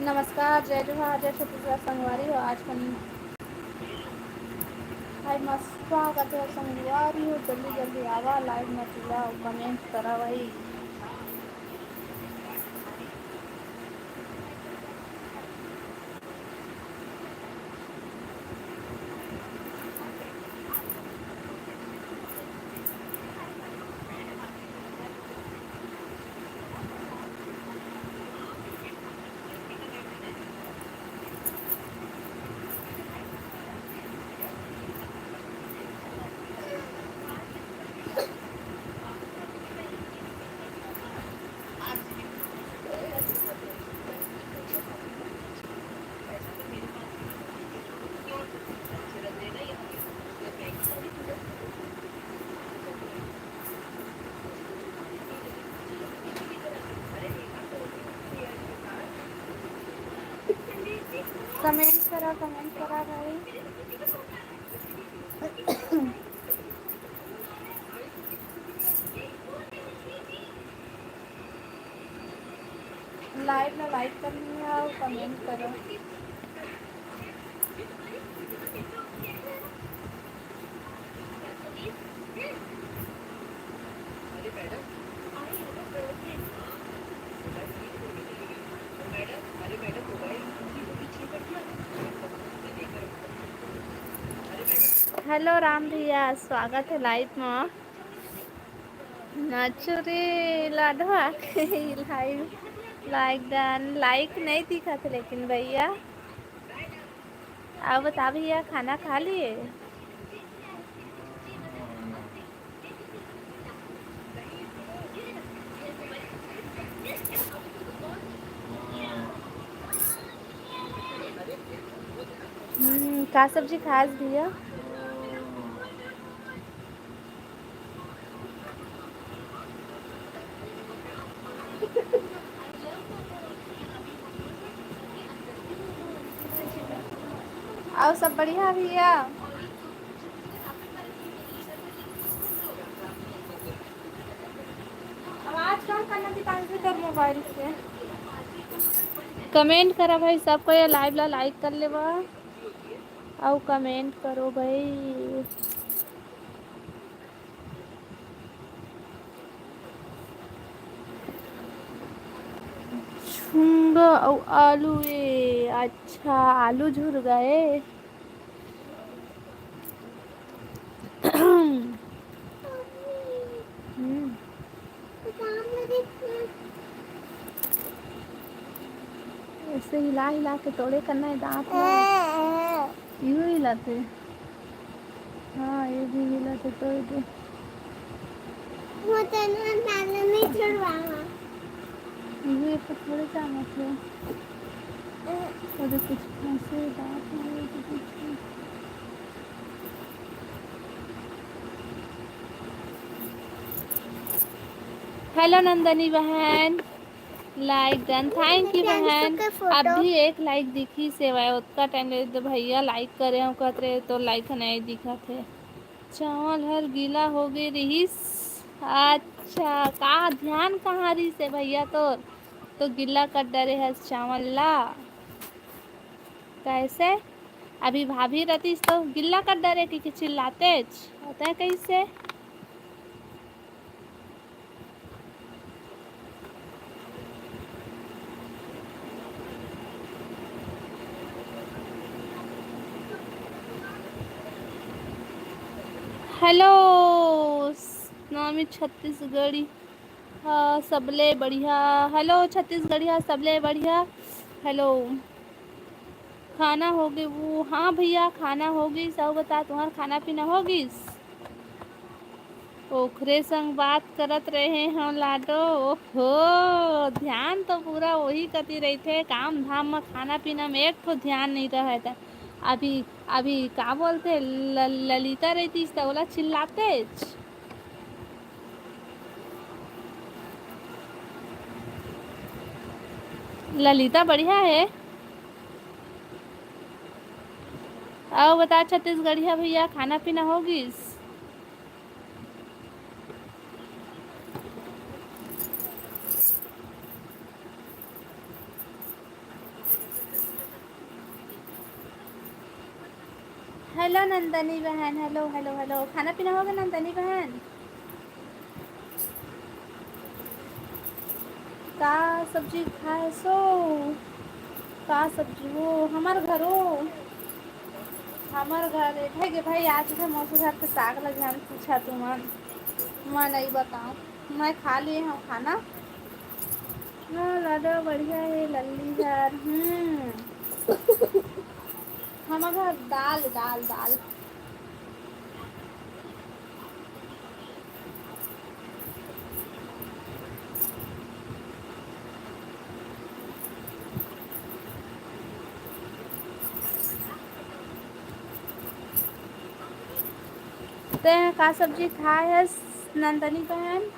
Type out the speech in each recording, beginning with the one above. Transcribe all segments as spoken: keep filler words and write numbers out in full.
नमस्कार, जय जोहार, जय छत्तीसगढ़ संगवारी हो। आज कन भाई मस्त स्वागत है संगवारी हो, जल्दी जल्दी आवा, लाइव में जुड़ा, कमेंट करा भाई। कमेंट करा, कमेंट करा भाई। लाइव में लाइक करनी है और कमेंट करो। हेलो राम भैया, स्वागत है लाइव में। नाचो रे लाडवा। लाइव, लाइक डन, लाइक नहीं दिखा थे लेकिन भैया। अब बता भैया, खाना खा लिए? हम्म, का सब्जी खास भैया? और सब बढ़िया भैया? आवाज कम करना दीपांशु तोर मोबाइल से। कमेंट करा भाई, सबको ये लाइव ला लाइक कर लेवा। अउ कमेंट करो भाई। झुरगा अउ आलू ए, अच्छा आलू झुरगा ए। हम्म। ऐसे हिला हिला के तोड़े करना है दांत में। इहो हिलाते। हाँ, ये भी हिलाते, तोड़ दे। वो तो ना, नाना नहीं छुड़वावा। ये तो थोड़े सा मत हो। वो तो कुछ ऐसे बात नहीं है कि कुछ। हेलो नंदनी बहन, लाइक डन, थैंक यू बहन। अब भी एक लाइक दिखी सेवाए, ओतका टाइम ले तो भैया लाइक करे हो कहत रहे तो लाइक नहीं दिखत हे। चावल हर गीला हो गए रिहिस। अच्छा, का ध्यान कहाँ रिहिस हे भैया तोर? तो गिल्ला कर डरे हस चावल ला। कैसे? अभी भाभी रतिस तो गिल्ला कर डरे कि, कि चिल्लातेच। होता है कैसे? हेलो, नामी छत्तीसगढ़ी, हाँ, सबले बढ़िया। हेलो, छत्तीसगढ़िया, सबले बढ़िया। हेलो, खाना हो गए वो? हाँ भैया, खाना हो गई। सब बता, तुम्हार खाना पीना हो गई? ओखरे संग बात करत रहे हो लाडो। ओहो, ध्यान तो पूरा वही कति रहिथे, काम धाम में, खाना पीना में एक ठो ध्यान नहीं रहे। त अभी, अभी का बोलते, ल-, ललिता रहतीस त ओला चिल्लातेच। ललिता बढ़िया है। अउ बता छत्तीसगढ़िया भैया, खाना पीना हो गिस? हेलो नंदनी बहन, हेलो, हेलो, हेलो। खाना पीना हो गे नंदनी बहन? का सब्जी खाए सो? का सब्जी हो? हमर घर हो, हमर घर ए, भाई गे भाई, आज है मौसी घर के साग ल झन पूछा तुमन, मैं नहीं बताऊँ, मैं खा लिए हूँ खाना। हाँ, लाडो बढ़िया है, लल्ली घर। हम्म। हमर घर दाल, दाल, दाल। तें का सब्जी खाए हस, नंदनी बहन?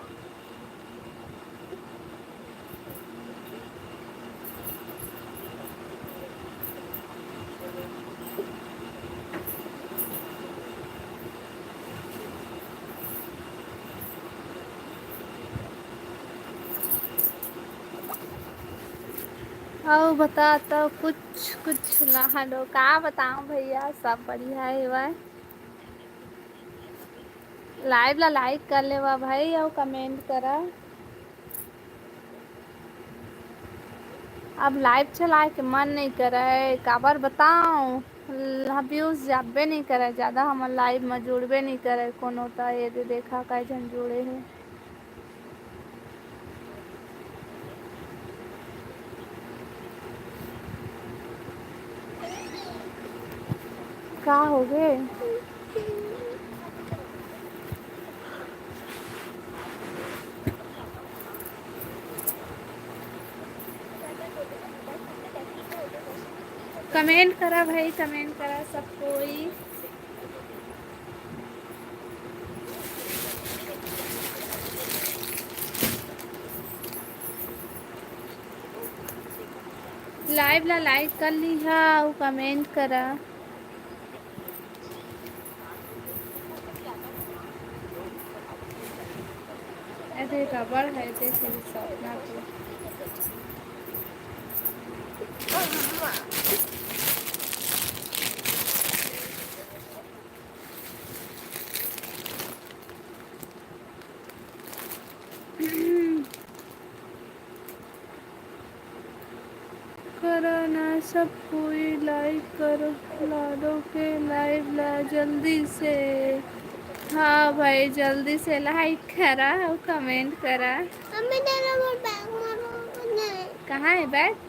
अउ बता तो कुछ, कुछ ना। हेलो, का बताऊं भैया, सब बढ़िया हेवय। Live ला like कर लेवा भाई, अउ comment करा। अब live चलाए के मन नहीं करे, काबर बताऊं, views जाबे नहीं करे, ज्यादा हमर live में जुड़बे नहीं करे कोनो, त ये दे देखा कई झन जुड़े हे। का हो गे? Comment करा भाई, comment करा सब कोई। Live ला like कर लिहा अउ comment करा। अरे रबड़ है, देख लो, सपना तो। करा ना सब कोई, like करो लाडो के live ला जल्दी से। हाँ भाई, जल्दी से like करा अउ comment करा। मम्मी, तेरा वो bag मारो। नहीं। कहाँ है bag?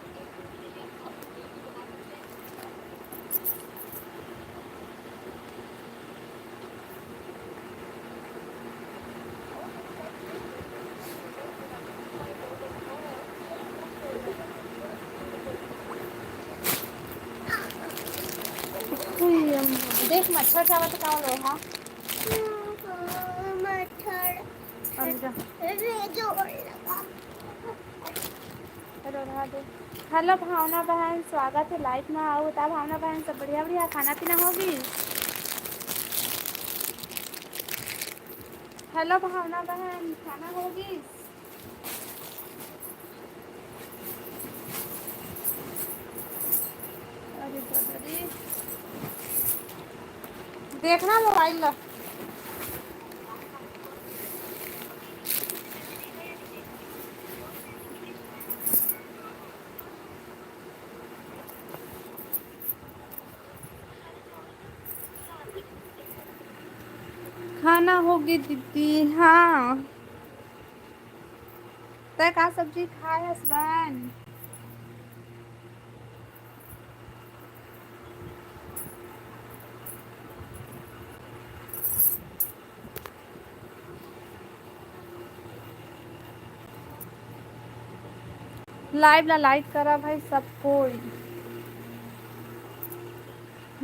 देख, मच्छर चावत का लोहा। मच्छर। अरे जा। अरे, जोर लगा। चलो, रहा दे। हेलो भावना बहन, स्वागत है live में। आओ बता भावना बहन, सब बढ़िया बढ़िया, खाना पीना होगी? हेलो भावना बहन, खाना होगी? अरे दादा रे। देखना मोबाइल ला। खाना होगे दीदी, हाँ। तै का सब्जी खाए हस बहन? Live ला like करा भाई सब कोई।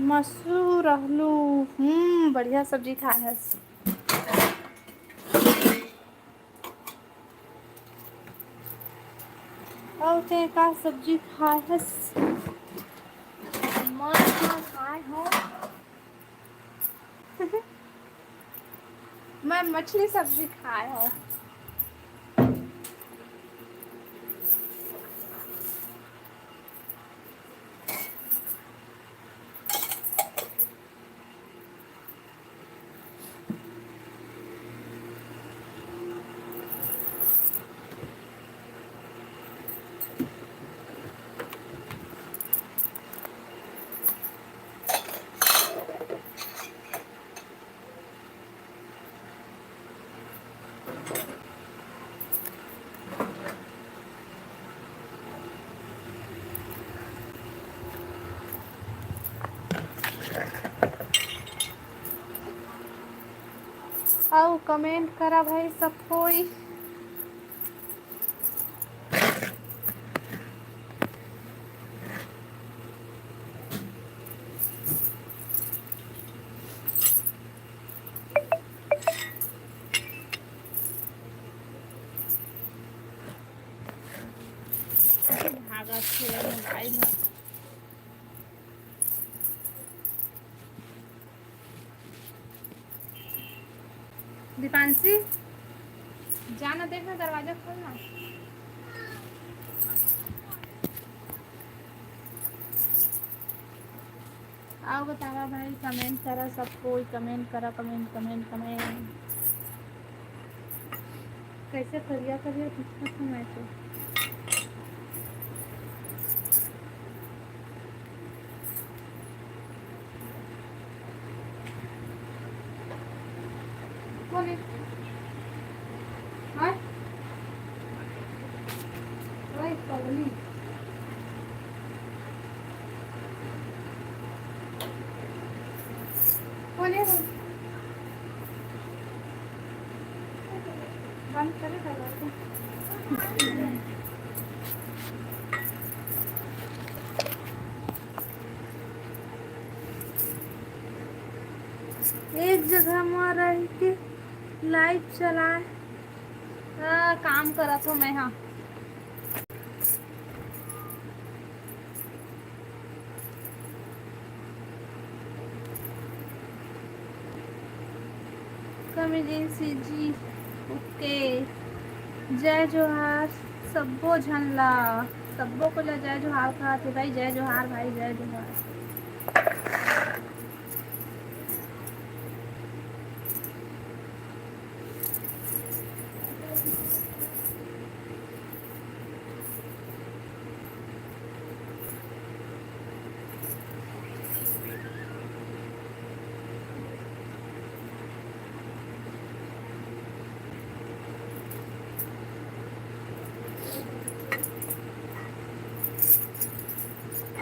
मसूर आलू, हम्म, बढ़िया सब्जी खाए हस। अउ ते का सब्जी खाए हस? मैं तो खाए हूँ। मैं मछली सब्जी खाए हूँ। अउ comment करा भाई सब कोई। भागत हे मोबाइल ह। दीपांशी, जाना, देखना, दरवाजा खोलना। अउ बतावा भाई, comment करा सब कोई, comment करा, comment, comment, comment। कैसे करिया करिया दिखत हूँ मैं तो। कोन हे? हाँ? ओए, पगली। कोन हे वो? बंद करे दरवाजा। एक जगह म रह के live चलाए। हाँ, काम करत हो मैं, हाँ। कमिजिन सीजी, OK। जय जोहार सब्बो झन ला, सब्बो को ला जय जोहार कहत हे भाई। जय जोहार भाई, जय जोहार।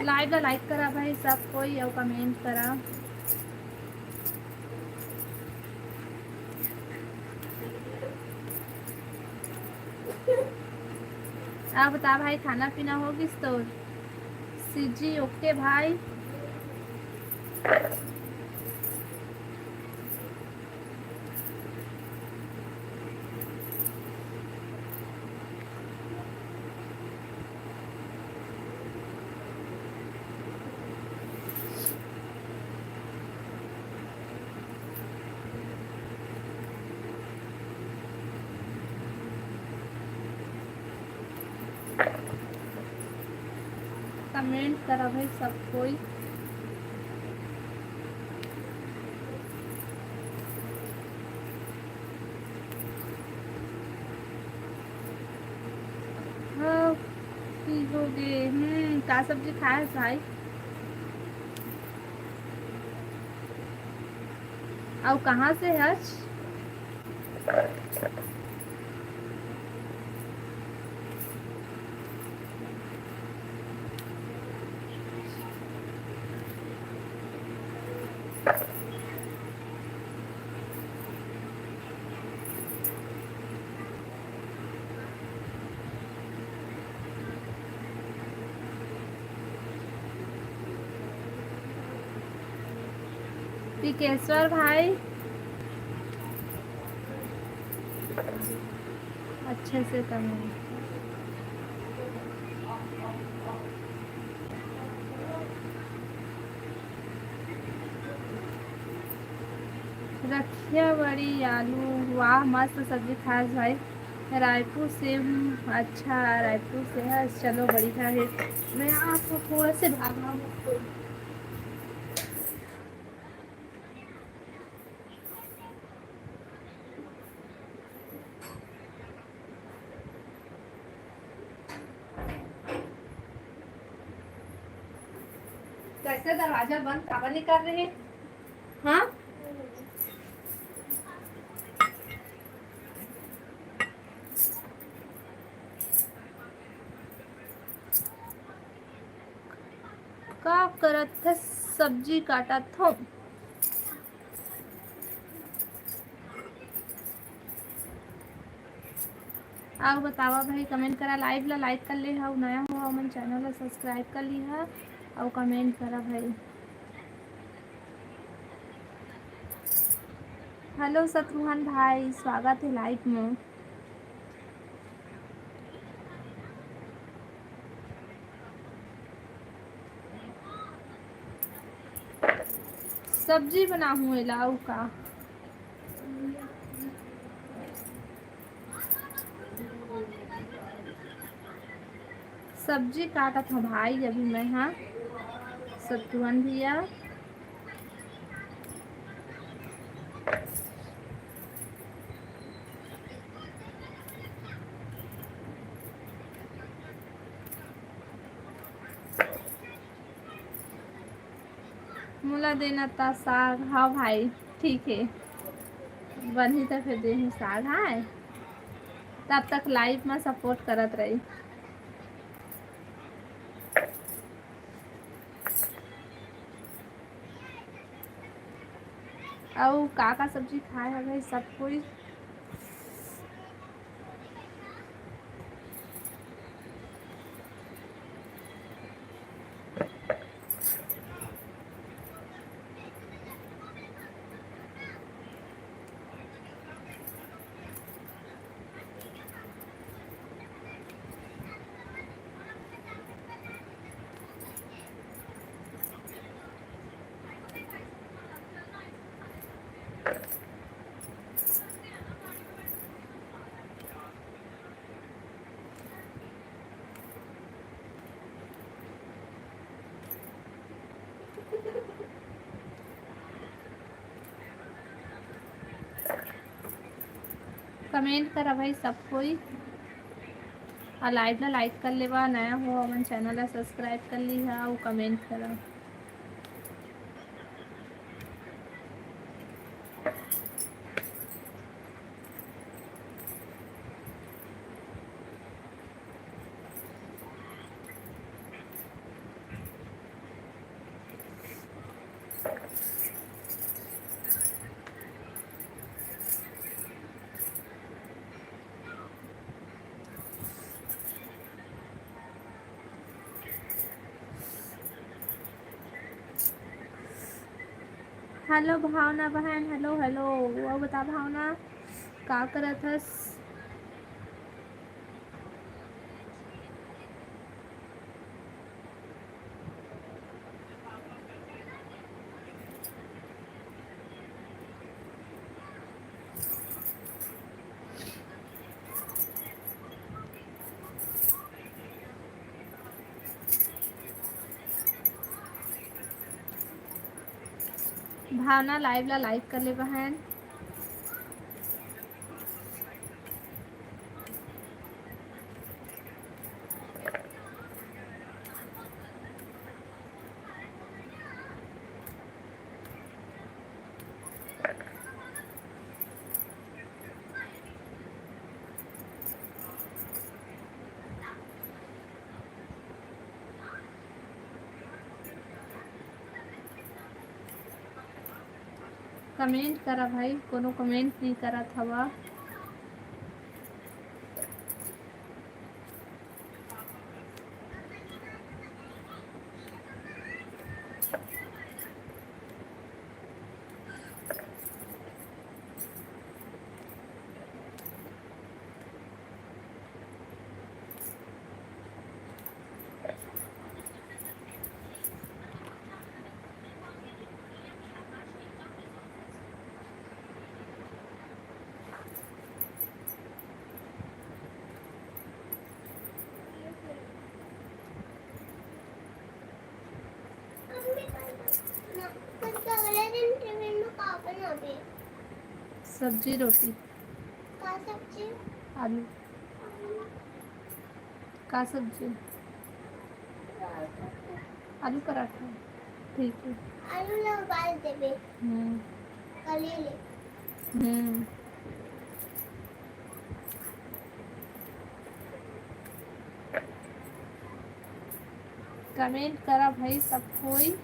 Live ला like करा भाई सब कोई, अउ comment करा। आप बता भाई, खाना पीना हो गिस तोर? सीजी OK भाई। Comment करा भाई सब कोई। हाँ, की हो गे? हम्म, का सब्जी खाए हस भाई? अउ कहाँ से हस? टिकेश्वर भाई, अच्छे से करो। रखिया बड़ी आलू, वाह, मस्त सब्जी खास भाई। रायपुर से, अच्छा, रायपुर से है, चलो, बढ़िया है। मैं आपको थोड़ा से भागा हूँ। कैसे दरवाजा बंद काबर नहीं कर रहे? हाँ, का करत हस? सब्जी काटत हूँ। अउ बतावा भाई, comment करा, live ला like कर ले हव, नया हो हमन channel ला subscribe कर लिहा अउ comment करा भाई। Hello शत्रुघ्न भाई, स्वागत है live में। सब्जी बनाहूँ एला, अउ का? सब्जी काटत हव भाई अभी मैं, हाँ, शत्रुघ्न भैया। मोला देना ता साग। हाँ भाई, ठीक है, बनही त फिर देहूँ साग। हाँ, तब तक live में support करत रही। अउ का का सब्जी खाए हवे सब कोई? Comment करा भाई सब कोई, अउ live ला like कर लेवा, नया हो हमन channel ला subscribe कर लिहा अउ comment करा। Hello भावना बहन, hello, hello। अउ बता भावना, का करत हस? भावना, live ला like कर ले बहन। Comment करा भाई, कोनो comment नहीं करत हवा। सब्जी रोटी। का सब्जी? आलू। का सब्जी? आलू पराठा। ठीक है। आलू ला उबाल देबे। हम्म। कली ले। हम्म। Comment करा भाई सब कोई।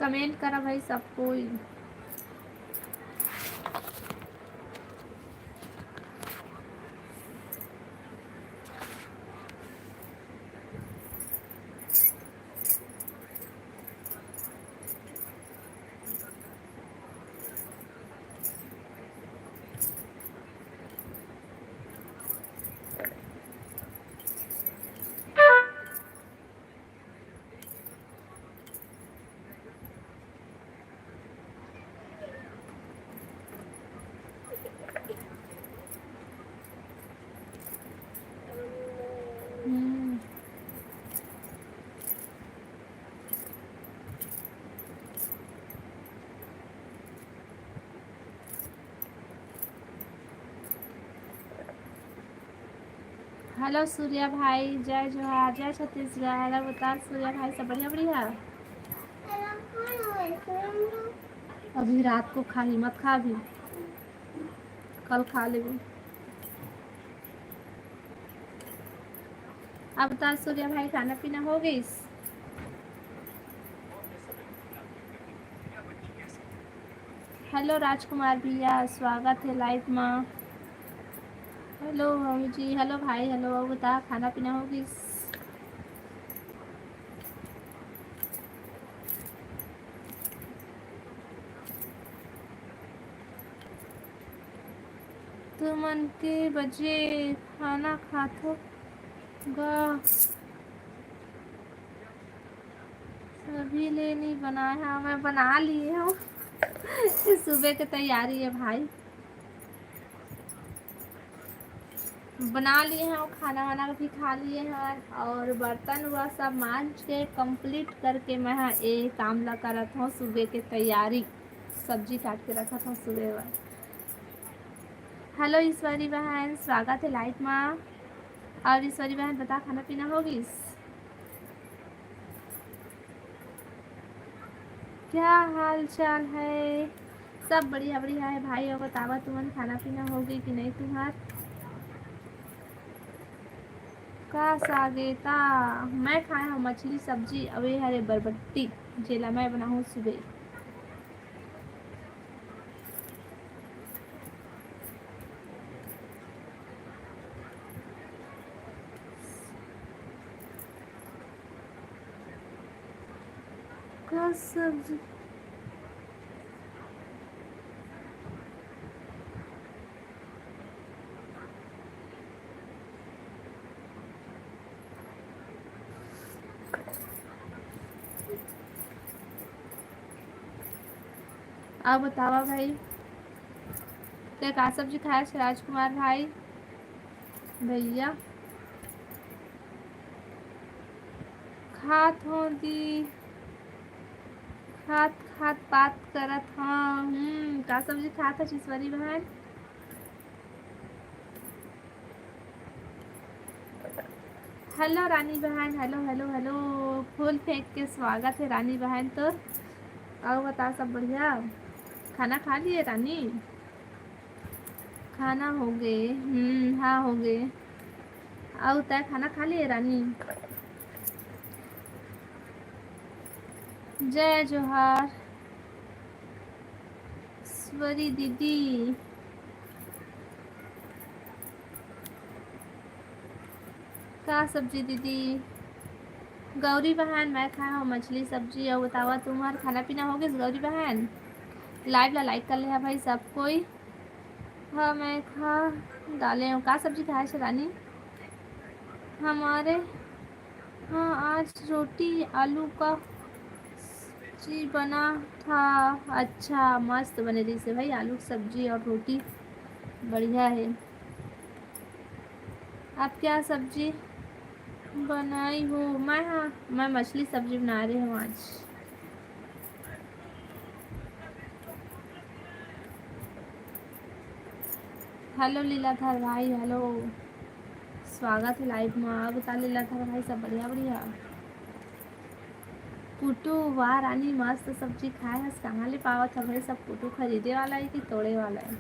कमेंट करा भाई सब कोई। हम्म। हेलो सूर्या भाई, जय जोहार, जय छत्तीसगढ़। हेलो बता सूर्या भाई, सब बढ़िया बढ़िया? अभी रात को खाही, मत खा अभी, कल खा लेबे। अब बता सूर्या भाई, खाना पीना हो गइस? हेलो राजकुमार भैया, स्वागत है लाइव मा। हेलो मम्मी जी, हेलो भाई, हेलो। अब बता, खाना पीना हो गइस? तुमन के बजे खाना खाथो गा? अभी ले नहीं बनाए हव, मैं बना लिए हव। सुबह के तैयारी है भाई, बना लिए हव, खाना वाना भी खा लिए हव और बर्तन हुआ सब मांज के complete करके मैं ह ए काम ला करत हव। सुबह के तैयारी, सब्जी काट के रखत हव सुबह बर। हेलो ईश्वरी बहन, स्वागत है लाइव मा। और ईश्वरी बहन बता, खाना पीना हो गइस? क्या हाल चाल है? सब बढ़िया बढ़िया है भाई। और बतावा, तुमन खाना पीना हो गई कि नहीं तुम्हार? का सागेता? मैं खाए हूँ मछली सब्जी, अवे हरे बरबट्टी, जेला मैं बनाहूँ सुबह। का सब्जी? अउ बतावा भाई, ते का सब्जी खाए हस राजकुमार भाई? भैया खात हो दी, खात खात बात करत हव। हम्म, का सब्जी खात हस ईश्वरी बहन? हेलो रानी बहन, हेलो हेलो हेलो। फूल फेंक के स्वागत है रानी बहन तोर। अउ बता, सब बढ़िया? खाना खा लिए रानी? खाना हो गए? हम्म, हाँ हो गए। अउ तय खाना खा लिए रानी? जय जोहार। स्वरी दीदी, का सब्जी दीदी? गौरी बहन, मैं खाए हव मछली सब्जी। अउ बतावा, तुम्हार खाना पीना हो गइस गौरी बहन? लाइव ला लाइक कर ले हा भाई सब कोई। हाँ, मैं खा डाले हव। का सब्जी खाए हस रानी? हमारे हाँ, आज रोटी आलू का सब्जी बना था। अच्छा, मस्त बने रहिसे भाई, आलू की सब्जी और रोटी, बढ़िया है। आप क्या सब्जी बनाई हो? मैं, हाँ, मैं मछली सब्जी बना रही हूँ आज। हेलो लीलाधर भाई, हेलो, स्वागत है लाइव में। अउ बता लीलाधर भाई, सब बढ़िया बढ़िया? पुटू, वाह रानी, मस्त सब्जी खाए हस। कहाँ ले पावत ह भाई सब पुटू? खरीदे वाला है कि तोड़े वाला है?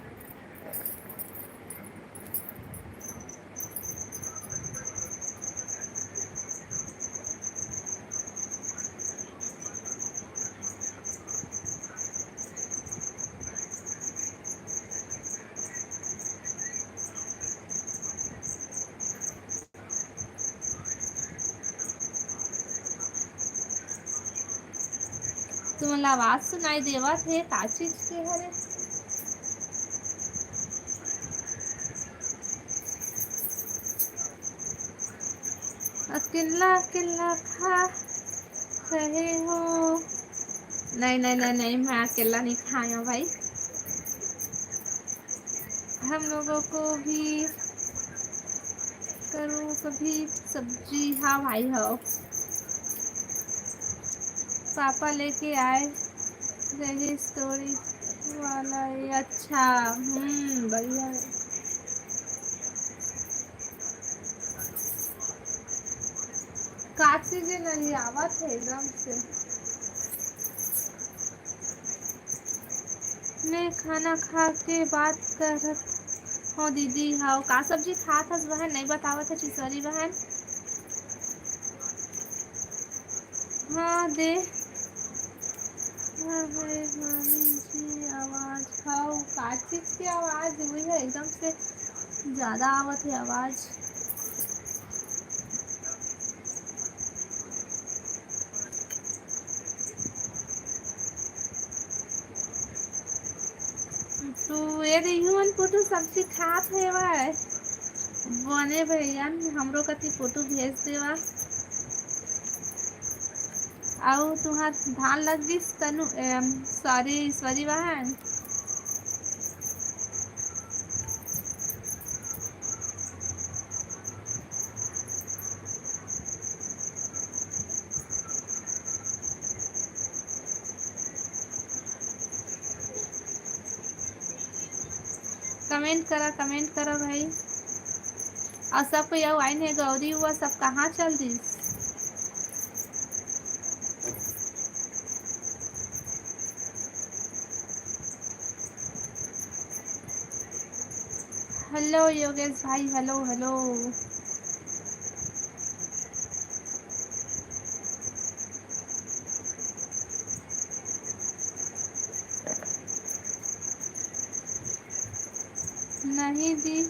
आवाज सुनाई देवत हे, का चीज के हरे? अकेला अकेला खा रहे हो। नहीं, नहीं, नहीं, नहीं, मैं अकेला नहीं खाया भाई। हम लोगों को भी करो कभी सब्जी। हाँ भाई, हो। पापा लेके आए रहे स्टोरी वाला ये। अच्छा, हम्म, बढ़िया है। काची जे नहीं आवत है एकदम से। मैं खाना खा के बात करत हूँ दीदी। हाँ, का सब्जी खात हस बहन? नहीं बतावत है चिसोरी बहन। हाँ दे। हाँ, है मामी जी आवाज। हाँ, का चीज की आवाज हुई है एकदम से ज्यादा आवत है आवाज। तो ये देखियो मन फोटो सब्जी खात हेवय। बने भैया, हमरो कति फोटो भेज देवा। अउ तुहार धान लग गिस तनु, अम, सॉरी, ईश्वरी बहन। कमेंट करा, कमेंट करा भाई। अउ सब कोई अउ आइन हे, गौरी हुआ सब कहाँ चल दिस? हेलो योगेश भाई, हेलो, हेलो। नहीं दी।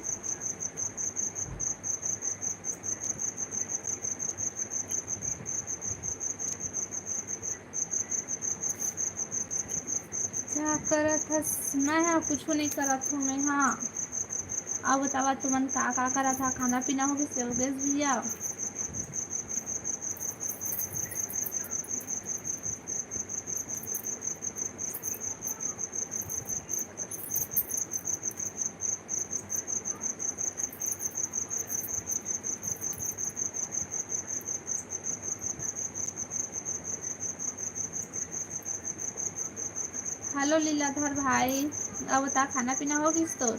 का करत हस? मैं हा कुछू नहीं करत हूँ। मैं हा, अब बतावा तुमन का का करत हा? खाना पीना हो गइस योगेश भैया? हेलो लीलाधर भाई, अब बता, खाना पीना हो गइस तोर?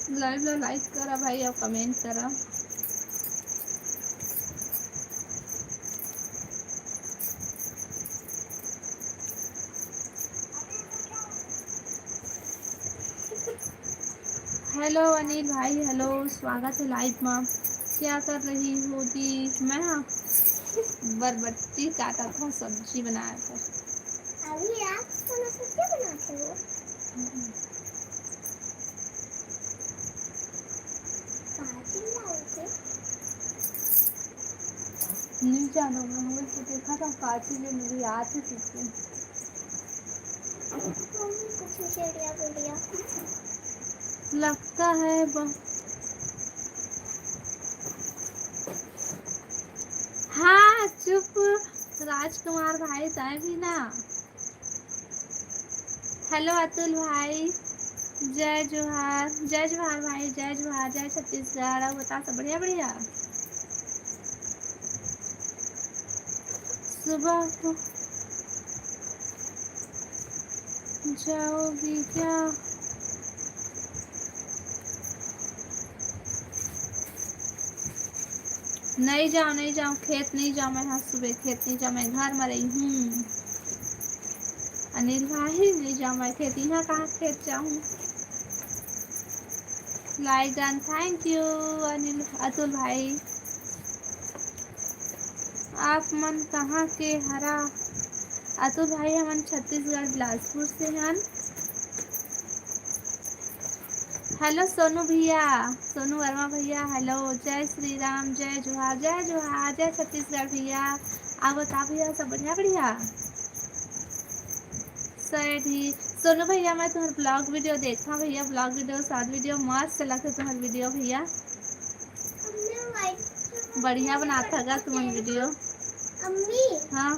Live ला like करा भाई, अउ comment करा। हेलो अनिल भाई, हेलो, स्वागत है live में। क्या कर रही हो दी? मैं बरबट्टी काटा था, सब्जी बनाया था। अभी रात को मैं सब्जी बनाती हूँ। काची लाओगे? नहीं जाना, मैं हमें तो देखा था काची ले मेरी याद है तुझे। कुछ चिड़िया गुड़िया। लगता है ब-, हाँ, चुप राजकुमार भाई, तय भी ना। हेलो अतुल भाई, जय जोहार, जय जोहार भाई, जय जोहार, जय छत्तीसगढ़। अउ बता, सब बढ़िया, बढ़िया? सुबह को जाओगी क्या? नहीं जाओ, नहीं जाओ, खेत नहीं जाओ, मैं हा सुबह खेत नहीं जाओ, मैं घर में रही हूँ। अनिल भाई, नहीं जाओ मैं खेत, यहाँ कहाँ खेत जाऊँ? Like done, thank you Anil, Atul भाई। आप मन कहाँ के हरा? अतुल भाई, हमन छत्तीसगढ़ बिलासपुर से हन। हेलो सोनू भैया, सोनू वर्मा भैया, हेलो। जय श्री राम, जय जोहार, जय जोहार, जय छत्तीसगढ़ भैया। आप बता भैया, सब बढ़िया बढ़िया? सही ठीक। सोनू भैया, मैं तुम्हार ब्लॉग वीडियो देखा भैया, ब्लॉग वीडियो, शॉर्ट वीडियो मस्त लगथे तुम्हार वीडियो भैया। बढ़िया बनात हगा तुमन वीडियो। अम्मी, हाँ।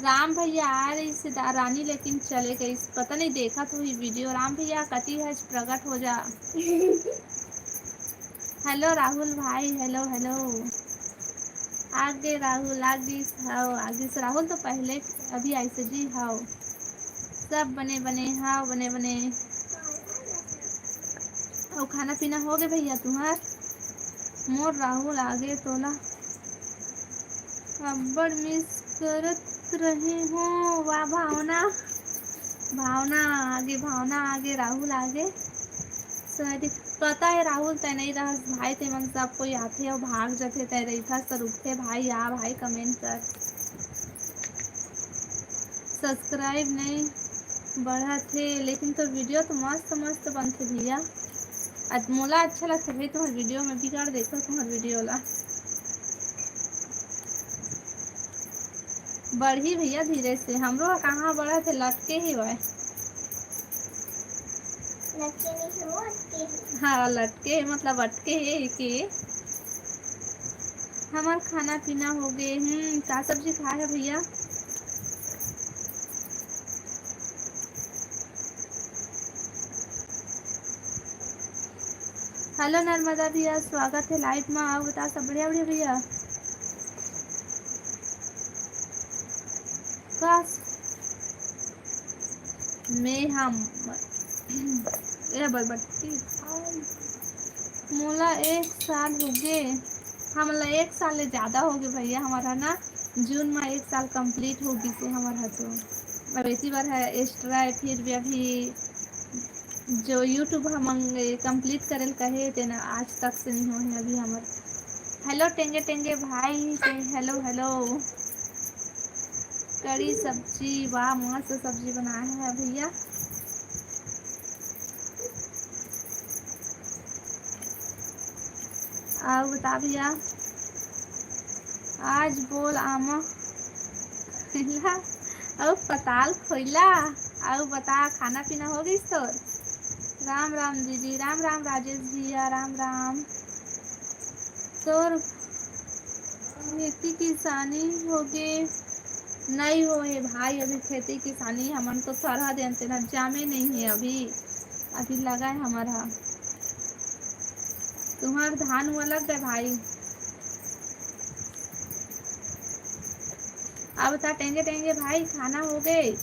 राम भैया आ रही से दा-, रानी लेकिन चले गई, पता नहीं देखा तो ही वीडियो। राम भैया कती है, प्रकट हो जा। हेलो राहुल भाई, हेलो हेलो। आगे राहुल, आगे हव, आगे से राहुल तो पहले अभी आइसे जी हव। सब बने बने हव, बने बने। अउ खाना पीना हो गे भैया तुम्हार? मोर राहुल आगे तोला अब्बड़ मिस करत रहे हो। वाह भावना, भावना आगे, भावना आगे, राहुल आगे। सही पता है राहुल, तै नहीं रहस भाई, ते मन सब कोई आथे अउ भाग जथे, तै रहिथस त रुकथे भाई, आ भाई कमेंट कर। सब्सक्राइब नहीं बढ़त हे, लेकिन तो वीडियो तो मस्त मस्त बनथे भैया। आज मोला अच्छा लगथे भाई तुम्हार वीडियो में, बिगाड़ देखो तुम्हार वीडियो ला। बढ़ी भैया धीरे से, हमरो ह कहाँ बढ़त हे, लटके ही हुआ है। लटके नहीं है, वो अटके है। हाँ, लटके है, मतलब अटके है कि। हमार खाना पीना हो गए। हम्म, का सब्जी खाए है भैया? हेलो नर्मदा भैया, स्वागत है लाइव में। आओ बता, सब बढ़िया बढ़िया भैया? का मैं हम ए बरबट्टी, मोला एक साल हो गे, हमला एक साल ले ज्यादा हो गे भैया, हमारा ना जून में एक साल कंप्लीट हो गिस हे हमारा। तो अब इसी बार है एक्स्ट्रा है, फिर भी अभी जो YouTube हम कंप्लीट करे ल कहे तेन आज तक से नहीं हो है अभी हमर। हेलो टेंगे टेंगे भाई से हेलो हेलो। कड़ी सब्जी, वाह मस्त सब्जी बनाए है भैया। अउ बता भैया, आज बोल आमा खइला अउ पताल खोइला। अउ बता, खाना पीना हो गइस तोर? राम राम दीदी, राम राम राजेश भैया, राम राम। तोर खेती किसानी होगे? नहीं हो हे भाई, अभी खेती किसानी हमन तो थरहा देन तेना जामे नहीं है अभी, अभी लगा है हमारा। तुम्हार धान हुआ लग गए भाई। अब ता टेंगे टेंगे भाई, खाना हो गए?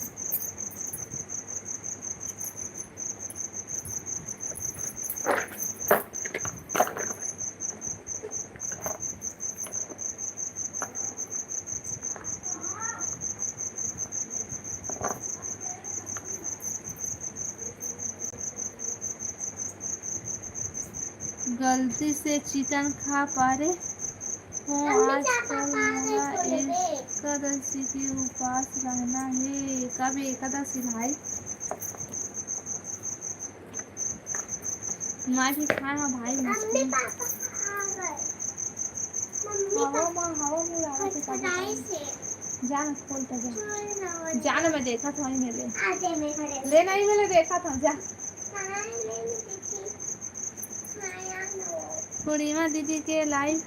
गलती से चिकन खा पारे हो। आजकल मोला एकादशी के उपास रहना हे। कब एकादशी भाई? मैं भी खाए हव भाई मछली। हवा मा, हवा मा उड़ावत हे, कभी कभी। जा ना, खोल तो जा। जा ना, मैं देखत हव, नहीं मिले। ले, नहीं मिले, देखत हव, जा। पूर्णिमा दीदी के लाइव,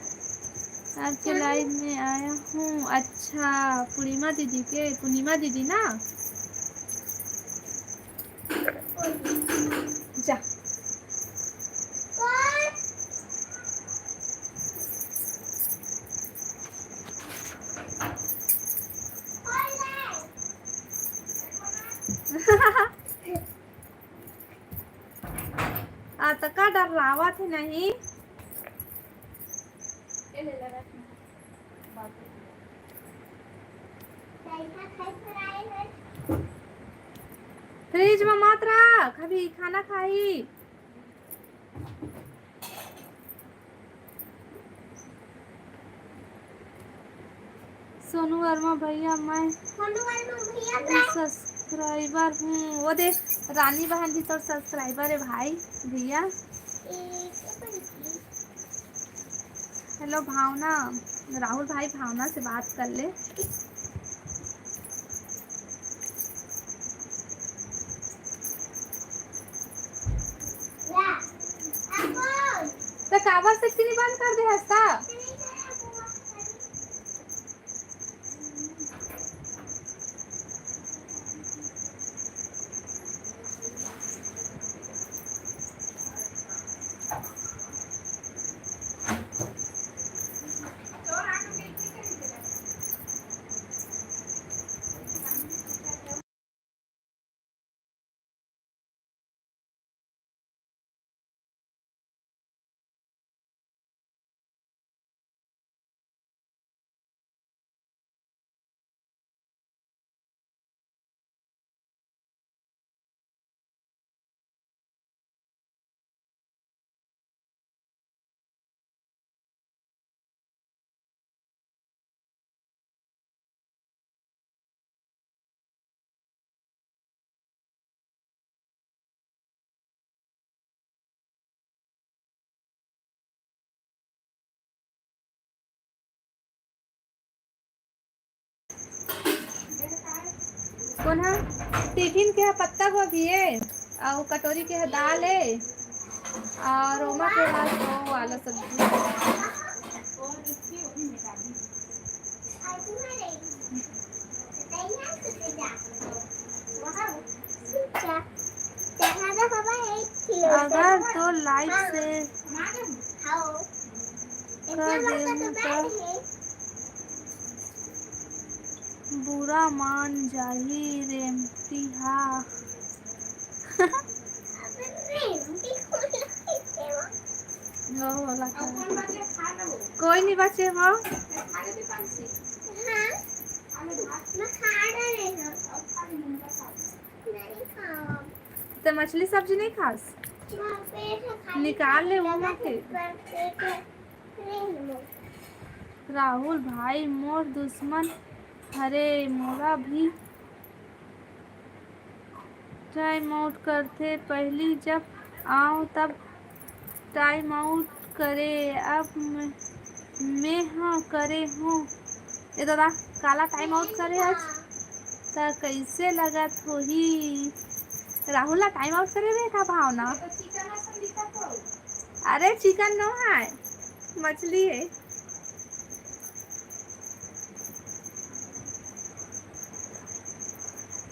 आपके लाइव में आया हूँ। अच्छा, पूर्णिमा दीदी के, पूर्णिमा दीदी ना। जा। अतका डर्रावत हे नहीं। फ्रिज में मत रख, अभी खाना खाही। सोनू वर्मा भैया, मैं सब्सक्राइबर हूँ। वो देख, रानी बहन भी तोर सब्सक्राइबर है भाई, भैया। हेलो भावना, राहुल भाई, भावना से बात कर ले। तो काबर से चीनी बंद कर दे हस का? कोन ह? टिफिन के ह पत्ता गोभी ए, अउ कटोरी के ह दाल ए, अउ ओमा के ह वो वाला सब्जी। अगर तो लाइक से कर देहू त बुरा मान जाही रेमती हा। वो वाला का। कोई नहीं बचे वो। ते मछली सब्जी नहीं खास? निकाल ले वहाँ के। राहुल भाई मोर दुश्मन हरे, मोला भी टाइम आउट करथे। पहली जब आऊँ तब टाइम आउट करे, अब मैं, मैं ह करे हूँ। ए दादा, काला टाइम आउट करे आज, त कैसे लगत होही? राहुल ला टाइम आउट करे रहे का भावना? अरे चिकन नो है, मछली है।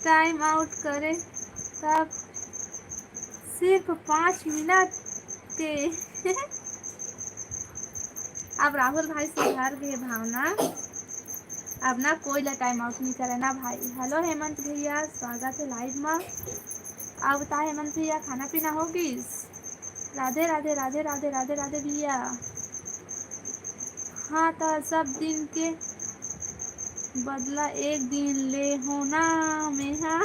टाइम आउट करे तब सिर्फ पाँच मिनट के। अब राहुल भाई सुधर गए भावना, अब ना कोई ला टाइम आउट नहीं करे ना भाई। हेलो हेमंत भैया, स्वागत है लाइव में। अब बता हेमंत भैया, खाना पीना हो गइस? राधे राधे राधे राधे राधे राधे भैया। हाँ, त सब दिन के बदला एक दिन ले हो ना मेहा।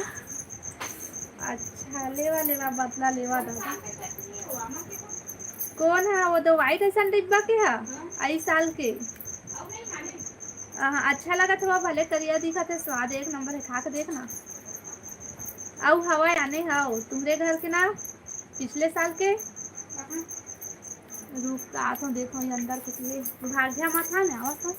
अच्छा, लेवा लेवा बदला लेवा दादा। कौन है वो दो वाइट ऐसा डिब्बा के है? आई साल के। हाँ, अच्छा लगत हवा, भले करिया दिखत है, स्वाद एक नंबर है, खा के देखना। अउ हवा आने हव तुम्हरे घर के ना, पिछले साल के। रुक, आत हूँ, देखो ये अंदर कुछ ले। भाग्या मत हा, मैं आवत हूँ।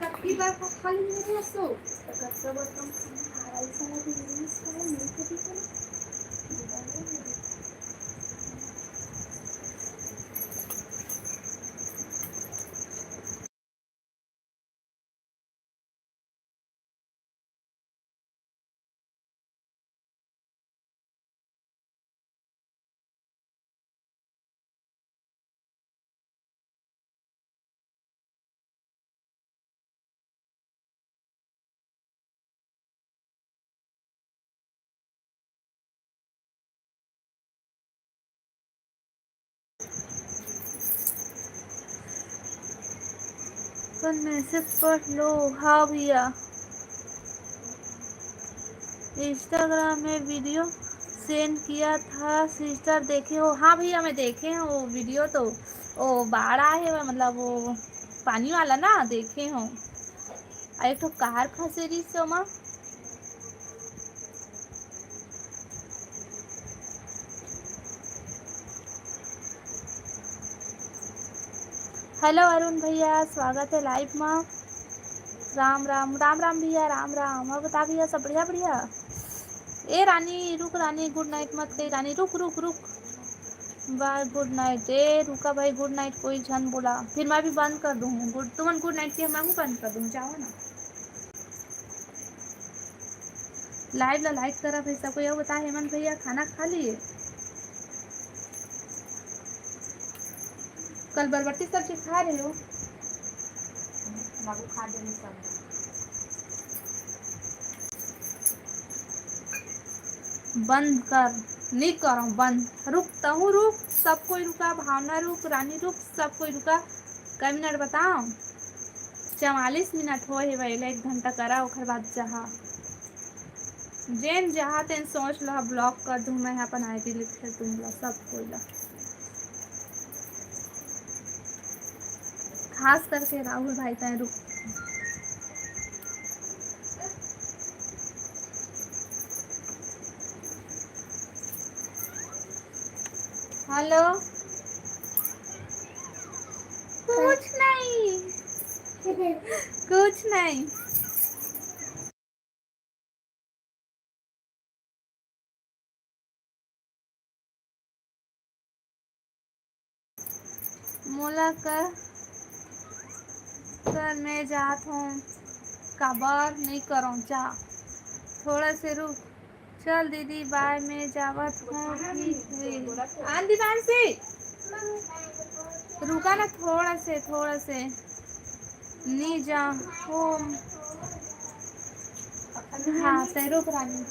कतकी बार खाली नहीं रह सो, तो कतका बार तुम खाना आराम से ना भी use करो, नहीं कभी करो। अपन मैसेज पढ़ लो। हाँ भैया, Instagram में वीडियो सेंड किया था सिस्टर, देखे हो? हाँ भैया, मैं देखे हूँ वो वीडियो, तो वो बाढ़ आए हुए, मतलब वो पानी वाला ना, देखे हूँ। अरे तो कार फंसे रही सो माँ। हेलो अरुण भैया, स्वागत है लाइव में। राम राम, राम राम भैया, राम राम। और बता भैया, सब बढ़िया? बढ़िया। ए रानी रुक, रानी गुड नाइट मत कही, रानी रुक रुक रुक। बाय गुड नाइट। ए रुका भाई, गुड नाइट कोई झन बोला, फिर मैं भी बंद कर दूँ। गुड, तुमन गुड नाइट के मैं भी बंद कर दूँ, जाओ ना। लाइव ला लाइक करा भाई सब कोई। और बता हेमंत भैया, खाना खा लिए? कल बरबट्टी सब्जी खा रहे हो? बाबू खा देने सब। बंद कर, नहीं करो बंद। रुक, तहूँ रुक, सब कोई रुका, भावना रुक, रानी रुक, सब कोई रुका। कई मिनट बताओ? चवालीस मिनट होए हे भाई, एक घंटा करा, ओकर बाद जहा। जेन जहा तेन सोच ला, ब्लॉक कर दूँ मैं अपन आईडी लिख के तुम ला, सब कोई ला, खास करके राहुल भाई तैं रुक। हेलो, कुछ नहीं, कुछ नहीं। मोला कर, कर मैं जात हूँ, काबर नहीं करो जा, थोड़ा से रुक। चल दीदी बाय, मैं जावत हूँ, ठीक है। आन दीवांशी, रुका ना थोड़ा से, थोड़ा से। नी जा हो। हाँ, ते रुक रानी।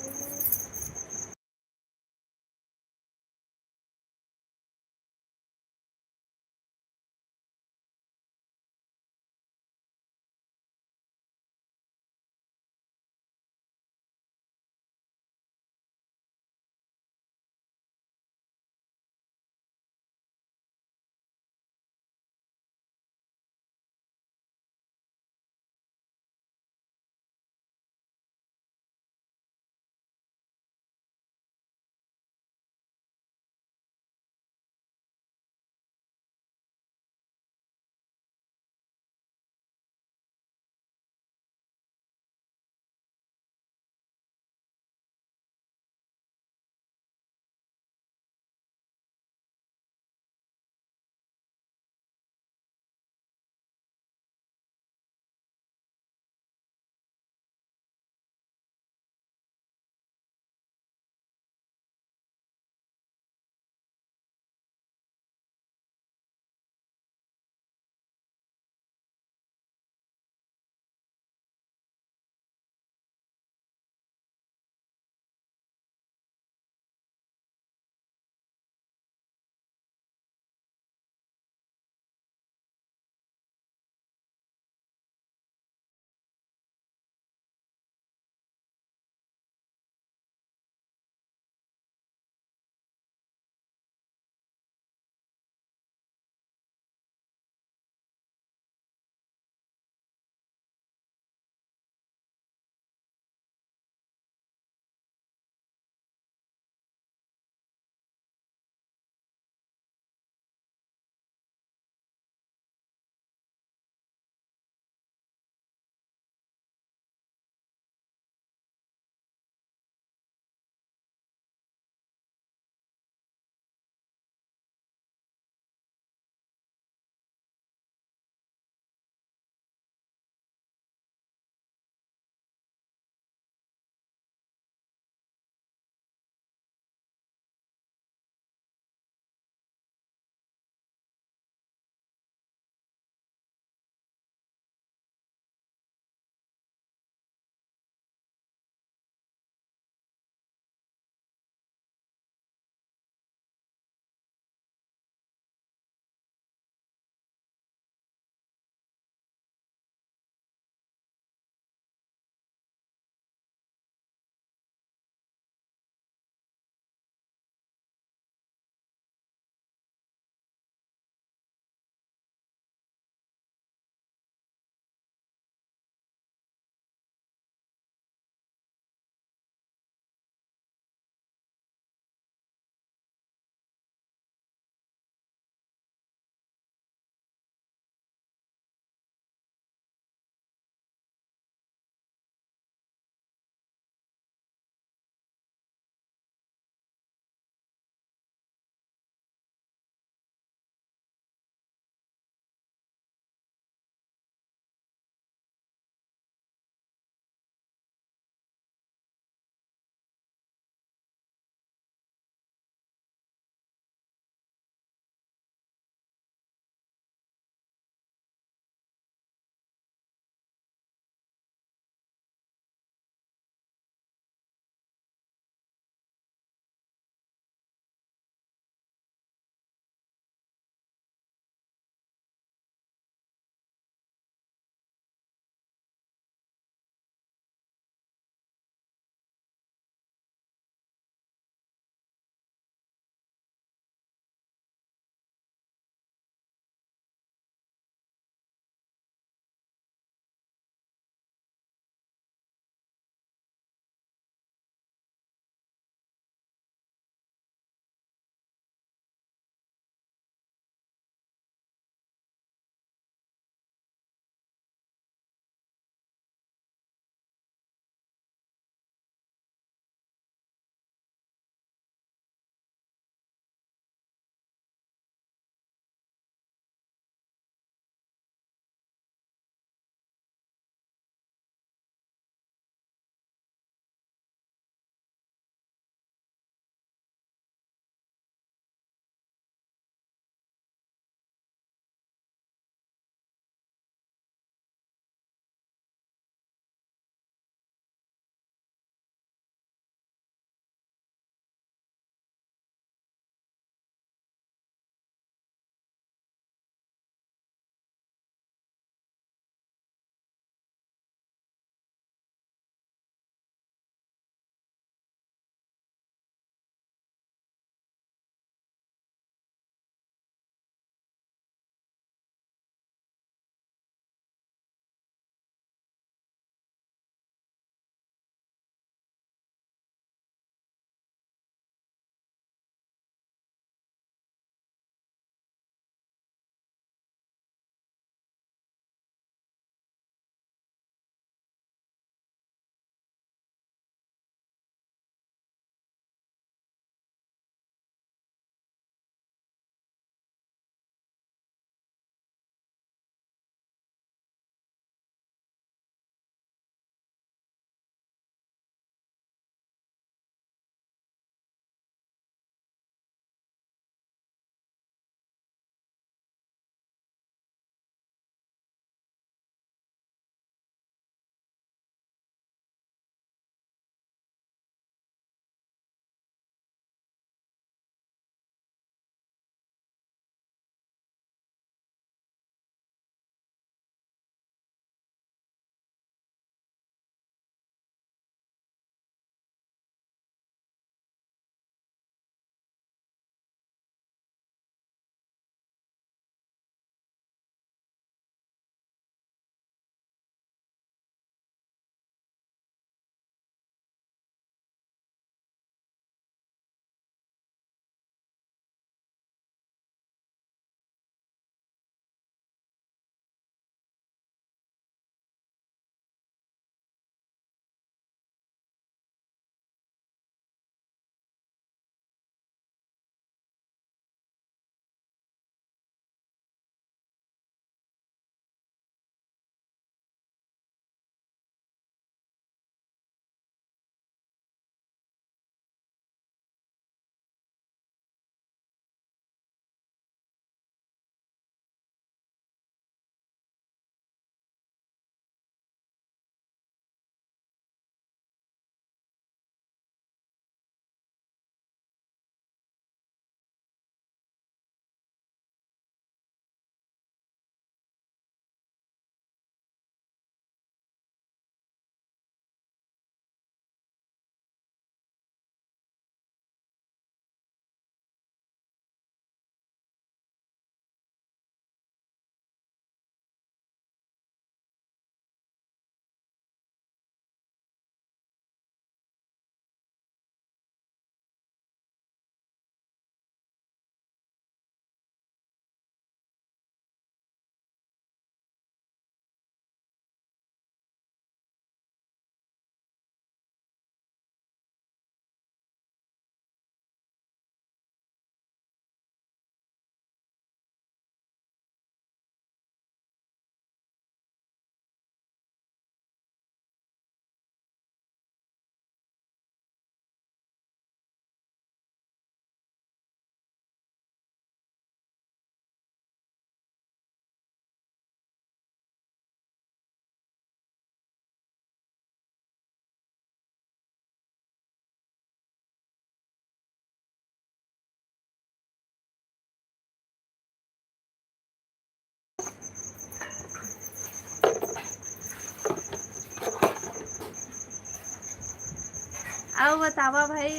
अउ बतावा भाई,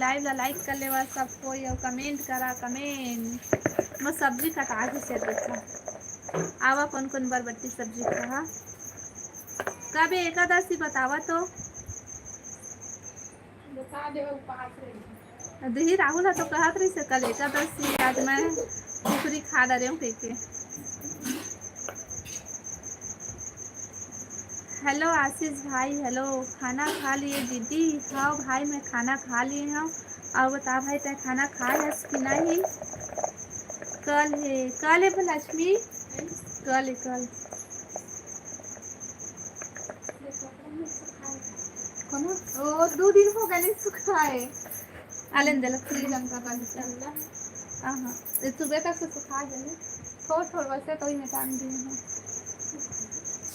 live ला like कर लेवा सब कोई, अउ comment करा, comment। मोर सब्जी कटा गिस हे, देखा। आवा, कोन कोन बरबट्टी सब्जी खाहा? कब ए एकादशी, बतावा तो। बता दे, उपास रही। देही राहुल ह तो कहत रहिस हे, कल एकादशी, आज मैं कुकरी खा डरे हूँ कहिके। Hello आशीष भाई, hello। खाना खा लिए दीदी? हाँ भाई, मैं खाना खा लिए हूँ। अउ बता भाई, तैं खाना खाए हस कि नहीं? कल हे, कल हे लक्ष्मी, कल हे, कल। कोनो? ओ, दू दिन हो गए नहीं सुखाए। आलेन देला, फ्रीज अंदर रख देला। हाँ, हाँ। ये सुबह तक से सुखा गए। थोड़, थोड़ वैसे तो ही मैं टांग दिए हूँ।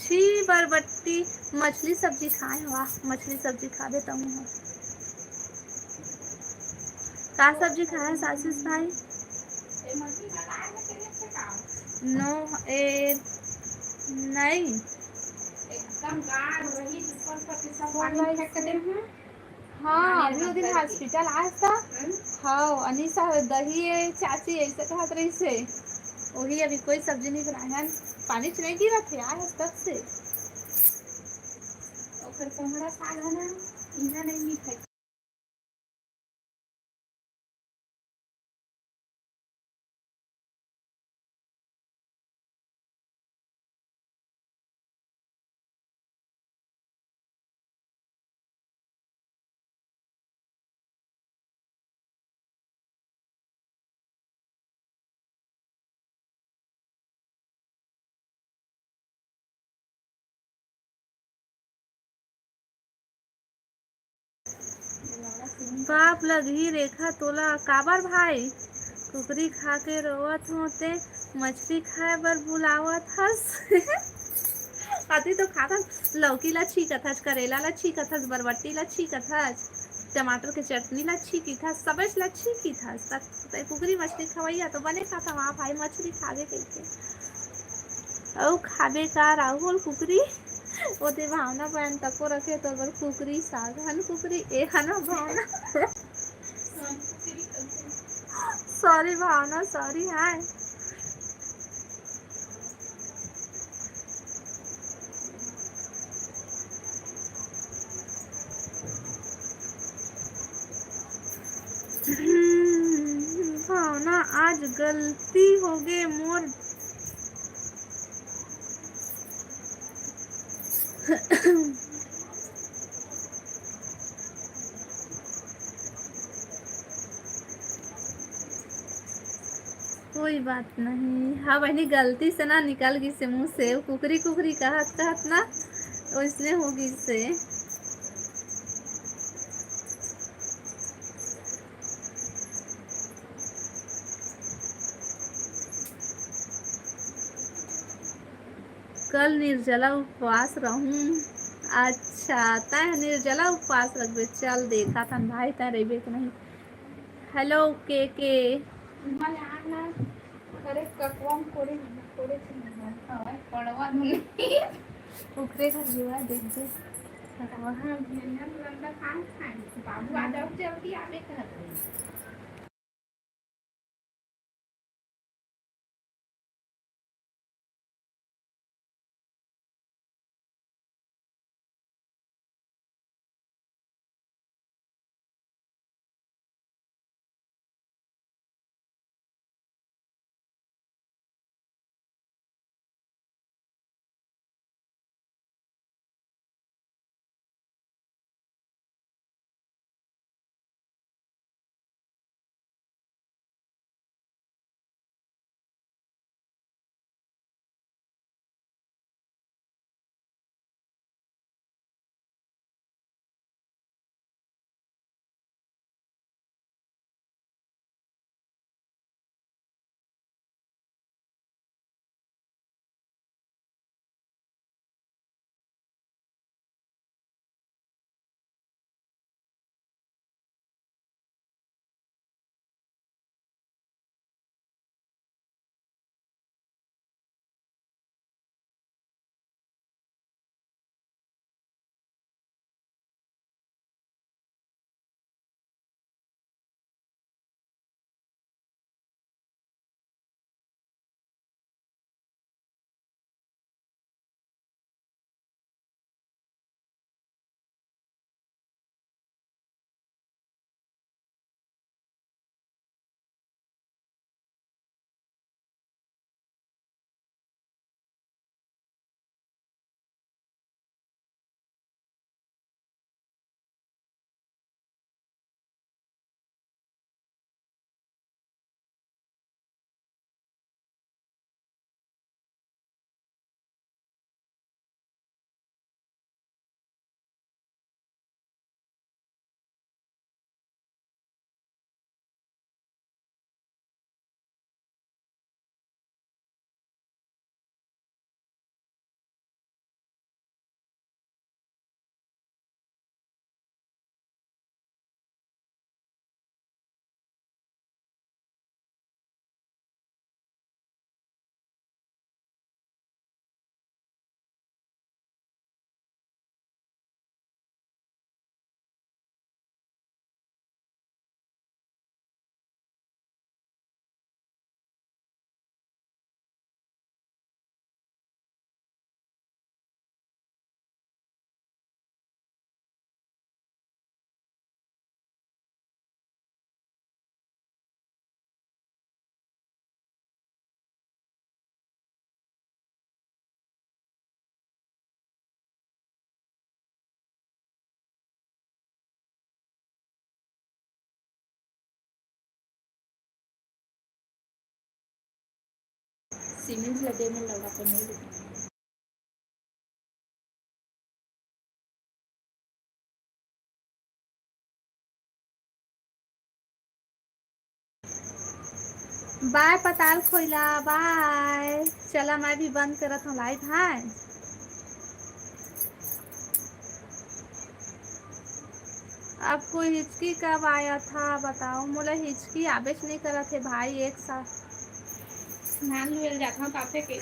छी बरबट्टी, मछली सब्जी खाए, वाह, मछली सब्जी खाबे तब हो। का सब्जी खाए आशीष भाई? नो, ए, नहीं। एकदम गाढ़ रही, ऊपर पर के सब पानी फेंक दे। हाँ, अभी वो दिन हॉस्पिटल आए था। हाँ, अनिशा दही है, चाची ऐसे कहत रहिस हे। वही अभी कोई सब्जी नहीं बनाए हन। पानी च नहीं गिरत हे, आए हस तब से। ओकर कोहड़ा साग है ना, इहाँ नहीं मिलत हे। पाप लगही रेखा तोला। काबर भाई? कुकरी खा के रोवत हो ते मछली खाए बर बुलावत हस। अति तो खाथस, लौकी ला छींकत हस, करेला ला छींकत हस, बरबट्टी ला छींकत हस, टमाटर के चटनी ला छींकित हस, सबेच ला छींकित हस। त तैं कुकरी मछली खवैया तो बने खाथस, हाँ भाई, मछली खाबे कहिके। अउ खाबे का राहुल कुकरी? ओदे भावना बहन तको रखे तोर बर कुकरी, साग हन कुकरी, ए हन भावना। Sorry भावना, sorry, हाय। भावना, आज गलती होगे मोर। कोई बात नहीं, हाँ बहिनी, गलती से ना निकल गिस हे मुँह से, कुकरी कुकरी कहत कहत ना ओइसने हो गिस हे। कल निर्जला उपवास रहूं। अच्छा, तैं निर्जला उपवास रखबे, चल देखत हन भाई, तैं रहिबे कि नहीं। Hello के के। अरे ककवा में कोड़े, कोड़े थे ना, हवा पड़वा नहीं। ओकरे घर जीवा देख दे। ककवा। हाँ, भेड़िया में लंबा कान खाए, बाबू आ जाओ, जल्दी आवे कहत रही। सीमेंट लगे में लगा तो नहीं दिखा। बाय पताल खोइला, बाय। चला, मैं भी बंद करत हूँ लाइव, हाय। आपको हिचकी कब आया था बताओ? मोला हिचकी आबेच नहीं करत हे भाई, एक साल। धान लुए ल जाथंव काथे के।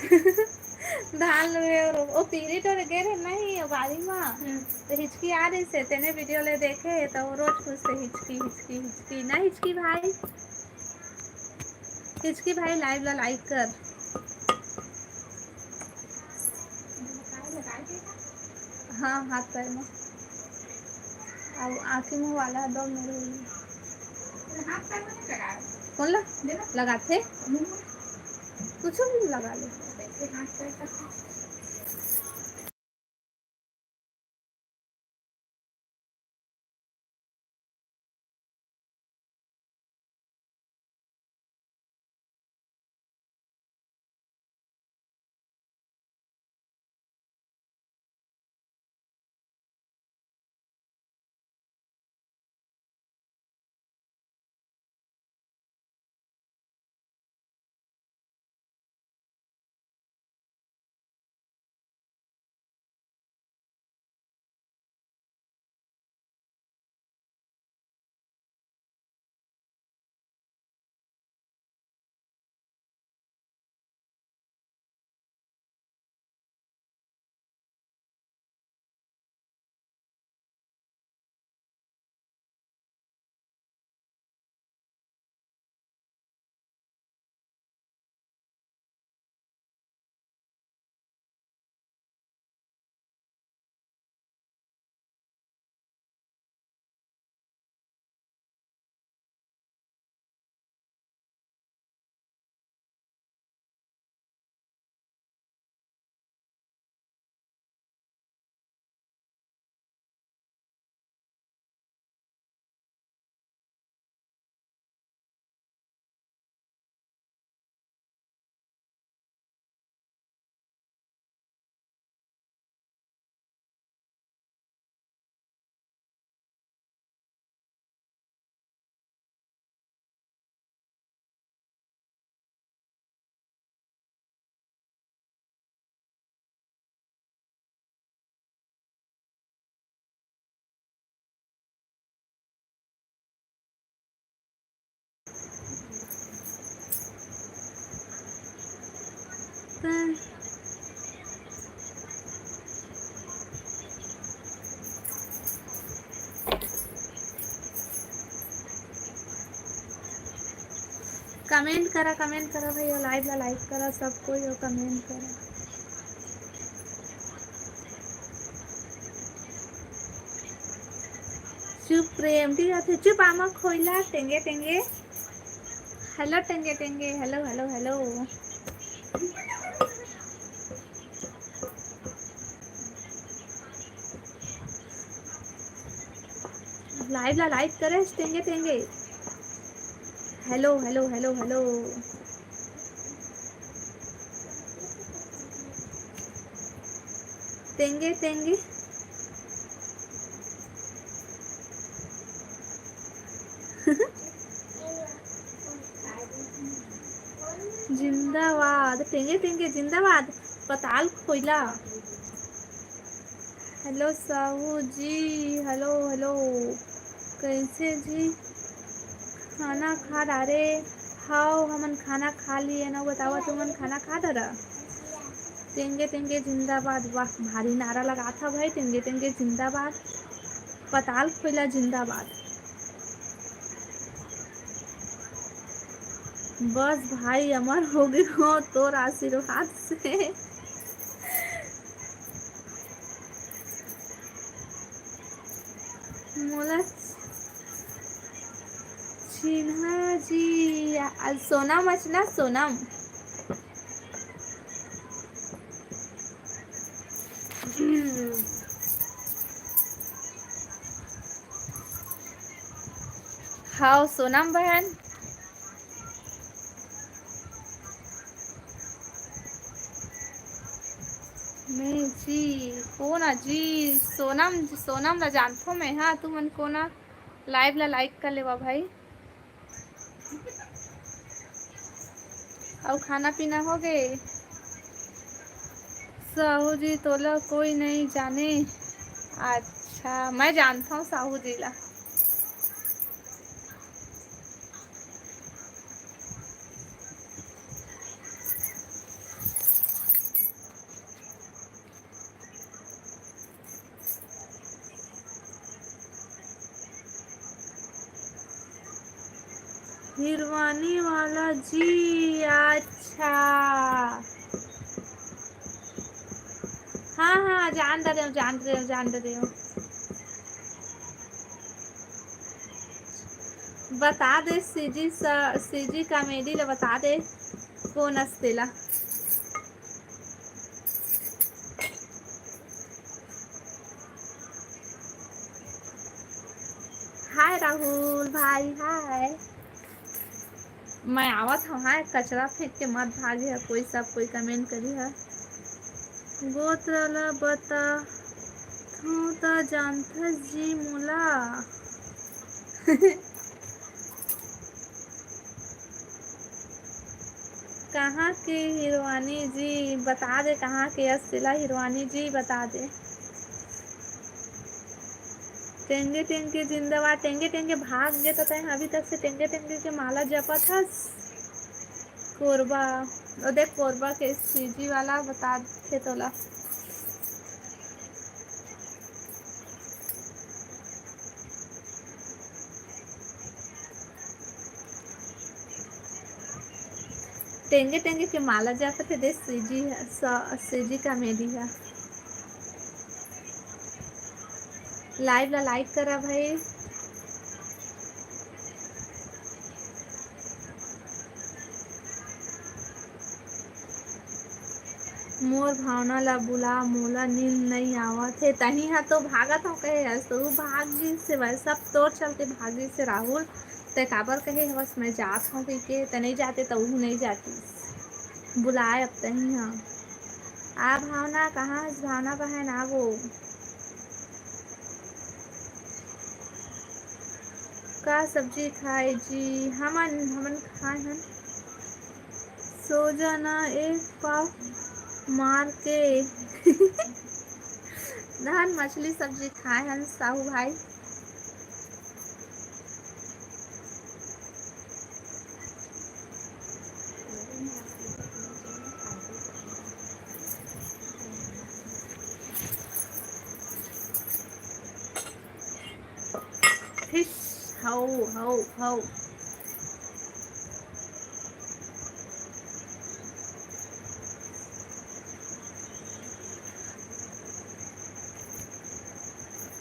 धान लुए, ओ पीरी टोरे गे रहे नहीं, ओ बारी मा। हम्म। तो हिचकी आ रही से, तेने वीडियो ले देखे, तो वो रोज पूछते, "हिचकी, हिचकी, हिचकी।" ना हिचकी भाई, हिचकी भाई, लाइव ला लाइक कर। हाँ, हाथ पैर में। अब आँखी मुँह वाला दो मेरे लिए। कौन ला? लगाथे? कुछ भी लगा ले। कमेंट करा, कमेंट करा भैया, लाइव ला लाइक करा, सब कोई हो कमेंट करा। चुप प्रेम, ठीक है, चुप आमा खोइला, टेंगे टेंगे। हेलो टेंगे टेंगे, हेलो, हेलो, हेलो। लाइव ला लाइक करे, टेंगे टेंगे। Hello, hello, hello, hello. तेंगे, तेंगे। जिंदाबाद, तेंगे, तेंगे, जिंदाबाद। पताल खोइला। Hello Sahu ji, hello, hello. कैसे जी? खाना खा डारे? हाव, हमन खाना खा लिए न। बतावा, तुमन खाना खा डारा? तेंगे तेंगे जिंदाबाद। वाह, भारी नारा लगाथा भाई, तेंगे तेंगे जिंदाबाद। पताल खोइला जिंदाबाद। बस भाई, अमर हो गे हों तोर आशीर्वाद से। मोला सिन्हा जी, आ, सोनम अच ना, सोनम। हाव, सोनम बहन। मैं जी, कोन आ जी? सोनम, सोनम ला जानथों मैं। हाँ, तुमन कोन आ? Live ला like कर लेवा भाई। अउ खाना पीना हो गे? साहू जी तोला कोई नहीं जाने। अच्छा, मैं जानथों साहू जी ला। हिरवानी वाला जी, अच्छा। हाँ, हाँ, जान डरेंव, जान डरेंव, जान डरेंव। बता दे, CG स-, CG comedy ला बता दे, कोन अस तेला। हाय राहुल भाई, हाय। मैं आवत हव, हाय, कचरा फेंक के मत भागे ह, कोई सब कोई comment करी ह। गोत्र ला बता, तू त जानथस जी मोला। कहाँ के हिरवानी जी, बता दे, कहाँ के अस तेला हिरवानी जी, बता दे। टेंगे टेंगे जिंदाबाद। टेंगे टेंगे भाग गे त तैं अभी तक से टेंगे टेंगे के माला जपत हस। कोरबा, ओ देख, कोरबा के CG वाला बता थे तोला। टेंगे टेंगे के माला जपत हे दे CG ह, स-, CG comedy ह। Live ला like करा भाई। मोर भावना ला बुला, मोला नींद नइ आवत हे। तहीं ह तो भागत हव कहे हस, तो ऊ भाग गिस हे भाई, सब तोर चलते भाग गिस हे राहुल। तैं काबर कहे हवस, मैं जात हव कहिके, तैं नइ जाते त ऊ नइ जातिस। बुलाए अब तहीं ह। आ भावना, कहाँ हस भावना बहन, आबो। का सब्जी खाए जी? हमन, हमन खाए हन सोजा ना एक पाव मार के। धान मछली सब्जी खाए हन साहू भाई। फिश, हौ, हौ, हौ।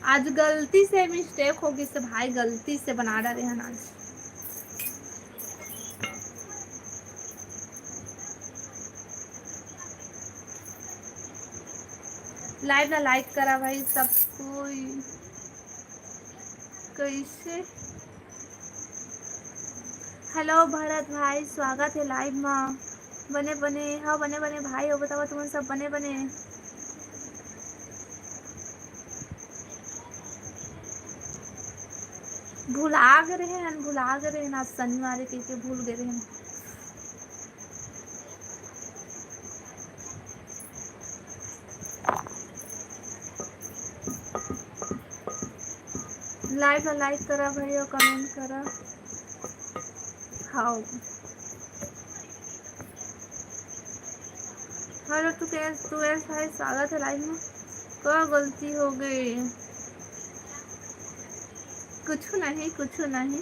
आज गलती से mistake हो गिस भाई, गलती से बना डारे हन आज। Live ला like करा भाई सब कोई। कैसे? Hello भरत भाई, स्वागत हे live मा। बने बने, हाँ, बने बने भाई हो, बतावा तुमन सब बने बने? भुला गे रहेन, भुला गे रहेन, आज शनिवार हे कहिके भूल गे रहेन। Live ला like करा भाई अउ comment करा। हाव। Hello, तू कैस-, तू कैस भाई, स्वागत हे live में। का गलती हो गई? कुछ नहीं, कुछ नहीं।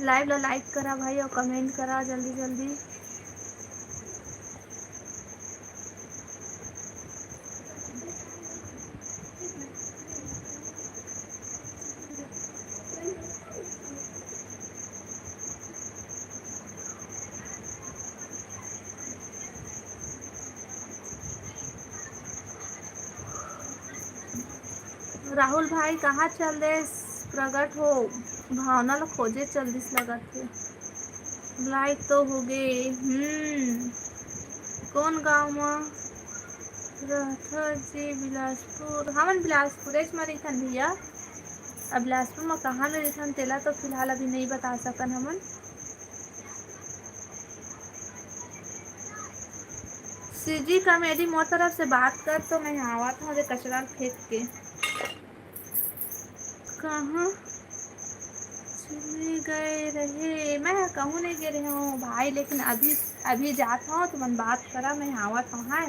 Live ला like करा भाई अउ comment करा जल्दी जल्दी। राहुल भाई, कहाँ चल देस? प्रगट हो। भावना ल खोजे चल दिस लगत हे। लाइक तो होगे। हम्म, कौन गांव म रहथस जी? बिलासपुर। हमन बिलासपुरेच म रहिथन भैया। अब बिलासपुर म कहाँ म रहिथन, तेला तो फिलहाल अभी नहीं बता सकन हमन। सीजी कॉमेडी मोर तरफ से बात कर, तो मैं आवत हूँ, ओदे कचरा ल फेंक के। कहाँ चले गए रहे? मैं कहूँ नहीं गे रहे हूँ भाई, लेकिन अभी, अभी जात हूँ, तुमन बात करा, मैं आवत हूँ, हाँ।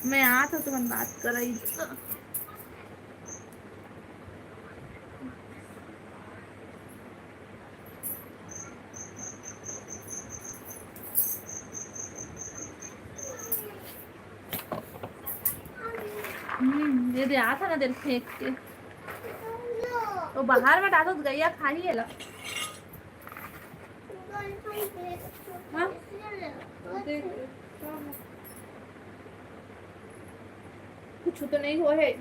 मैं आत हूँ, तुमन बात करा। हम्म, ये दे, आता ना दिल फेंक के। वो बाहर में डालो तो गैया खाही है ला। हाँ? देख, कुछ तो नहीं हुआ है।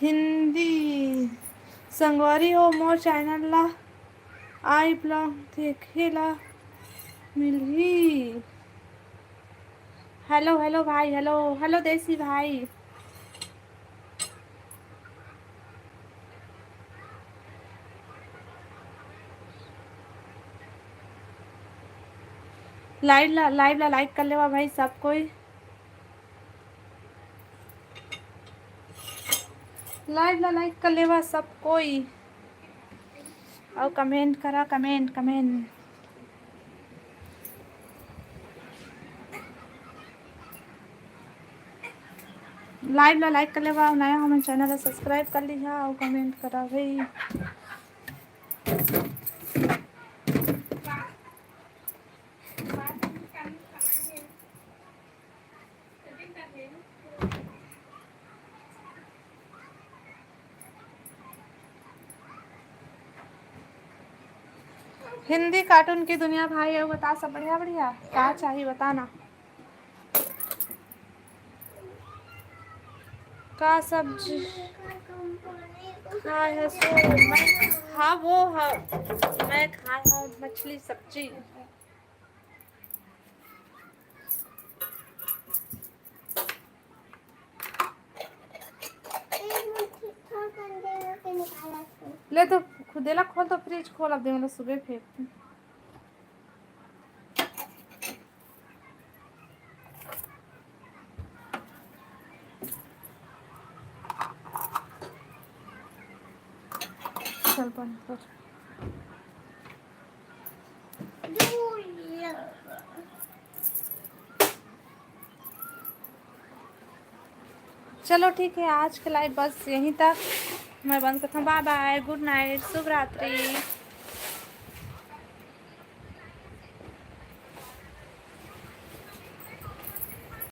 हिंदी संगवारी हो, मोर चैनल ला आई ब्लॉग देखे ला मिलही। हेलो, हेलो भाई, हेलो, हेलो देसी भाई। लाइव ला, लाइव ला लाइक कर लेवा भाई सब कोई। लाइव ला लाइक कर लेवा सब कोई, अउ कमेंट करा, कमेंट, कमेंट। लाइव ला लाइक कर लेवा, अउ नया हमन चैनल ला सब्सक्राइब कर लिहा, अउ कमेंट करा भाई। हिंदी कार्टून की दुनिया भाई, अउ बता, सब बढ़िया? बढ़िया, का चाही बता ना। का सब्जी खाए है सो? मैं, हाँ, वो है, मैं खाए हूँ मछली सब्जी। ले तो खुदेला खोल, तो फ्रिज खोल, अब दे मतलब सुबह फेंक। चल बंद कर। चलो ठीक है, आज के लाइव बस यहीं तक। मैं बंद करता हूँ। बाय बाय, गुड नाइट, शुभ रात्रि।